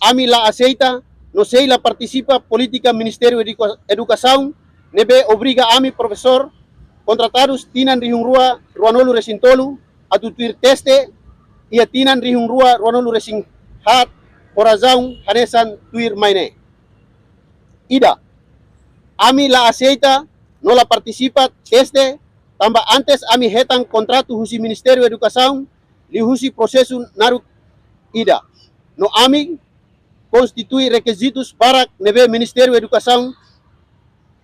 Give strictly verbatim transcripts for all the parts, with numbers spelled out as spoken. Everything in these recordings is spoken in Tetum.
Ami la aseita no sei la partisipa polítika Ministériu Eduka-, Edukasaun ne'ebé obriga ami profesór kontratadus tinan rihun rua ruanulu-resin-tolu atu tuir teste iha tinan rihun rua ruanulu-resin-haat ho razaun hanesan tuirmai ne'e. Ida, ami la aseita no la partisipa teste tanba antes ami hetan kontratu husi Ministériu Edukasaun liuhusi prosesu naruk ida. No ami konstitui rekizitus barak ne'ebé Ministériu Edukasaun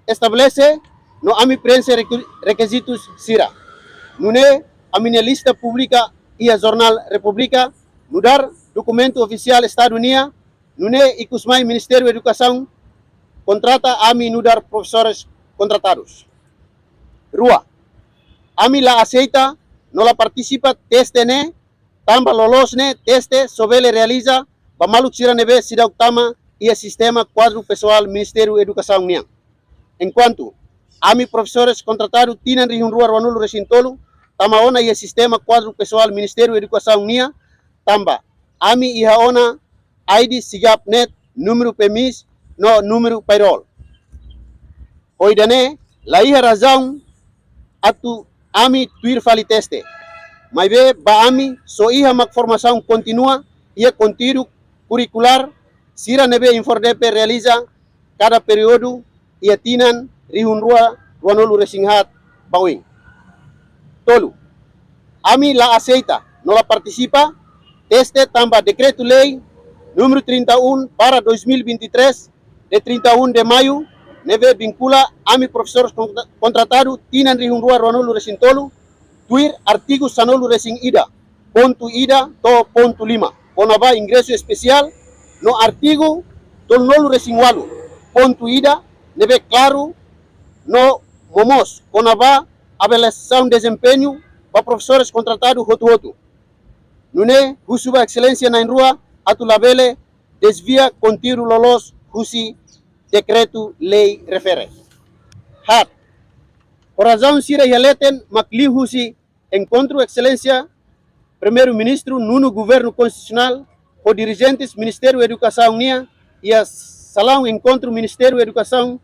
estabelese no ami preenxe reku-, rekizitus sira. Nune'e ami-nia lista publika iha Jornál Repúblika nu'udar dokumentu ofisiál Estadu nian, nune'e ikusmai Ministériu Edukasaun kontrata ami nu'udar profesores kontratadus. Rua, ami la aseita no la partisipa teste ne'e tanba loloos ne'e teste só bele realiza ba maluk sira ne'ebé seidauk tama iha sistema kuadru pesoál Ministériu Edukasaun nian. Enkuantu ami profesores kontratadu tinan rihun rua ruanulu-resin-tolu tama ona iha sistema kuadru pesoál Ministériu Edukasaun nian tanba ami iha ona I D, SIGAP NET, númeru PMIS no númeru payroll. Ho ida-ne'e, la iha razaun atu ami tuir fali teste. Maibé ba ami só iha mak formasaun kontínua iha konteúdu kurikulár sira ne'ebé INFORDEPE realiza kada períodu iha tinan rihun rua ruanulu-resin-haat ba oin. Tolu, ami la aseita no la partisipa teste tanba Dekretu-Lei númeru trinta e um barra dois mil e vinte e três, de trinta e um de maio, ne'ebé vinkula ami profesores kontra-, kontratadu tinan rihun rua ruanulu-resin-tolu, tuir artigu sanulu-resin-ida, pontu ida to'o pontu lima, kona-ba ingresu espesiál, no artigu tolunulu-resin-ualu, pontu ida, ne'ebé klaru no momoos kona-ba avaliasaun dezempeñu ba profesores kontratadu hotu-hotu. Nune'e husu ba Exelénsia na'in-rua atu labele dezvia konteúdu loloos husi Dekretu-Lei refere. Haat, ho razaun sira iha leten mak liuhusi enkontru Exelénsia Primeiru-Ministru Nonu Governu Konstitusionál ho dirijentes Ministériu Edukasaun nian iha salaun enkontru Ministériu Edukasaun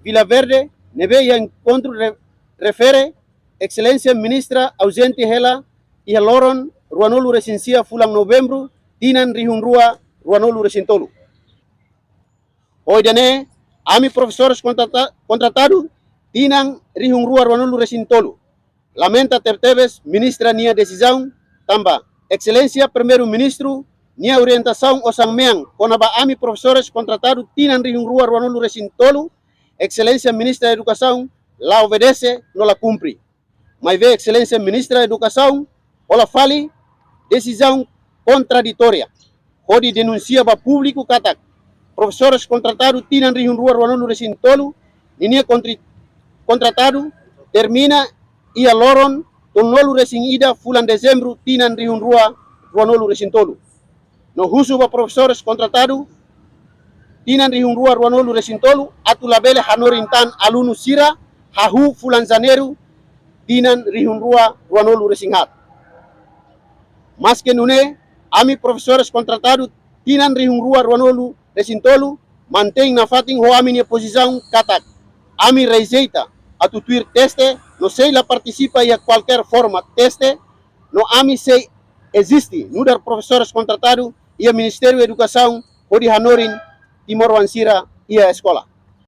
Vila Verde, ne'ebé iha enkontru re-, refere, Exelénsia Ministra auzente hela iha loron ruanulu-resin-sia fulan Novembru, tinan rihun rua ruanulu-resin-tolu. Ho ida-ne'e, ami profesores kontrata-, kontratadu tinan rihun rua ruanulu-resin-tolu lamenta tebetebes Ministra nia desizaun tanba Exelénsia Primeiru-Ministru nia orientasaun osan mean kona-ba ami profesores kontratadu tinan rihun rua ruanulu-resin-tolu, Exelénsia Ministra Edukasaun la obedese no la kumpre. Maibé Exelénsia Ministra Edukasaun hola fali desizaun kontraditória, hodi denunsia ba públiku katak profesores kontratadu tinan rihun rua ruanulu-resin-tolu ninia kontri-, kontratadu termina iha loron tolunulu-resin-ida fulan Dezembru tinan rihun rua ruanulu-resin-tolu. No husu ba profesores kontratadu tinan rihun rua ruanulu-resin-tolu atu labele hanorin tan alunu sira hahú fulan Janeiru tinan rihun rua ruanulu-resin-haat. Maske nune'e, ami profesores kontratadu tinan rihun rua ruanulu-resin-tolu mantein nafatin ho ami-nia pozisaun katak ami rejeita atu tuir teste no sei la partisipa iha kualkér forma teste, no ami sei eziste nu'udar profesores kontratadu iha Ministériu Edukasaun hodi hanorin timoroan sira iha eskola.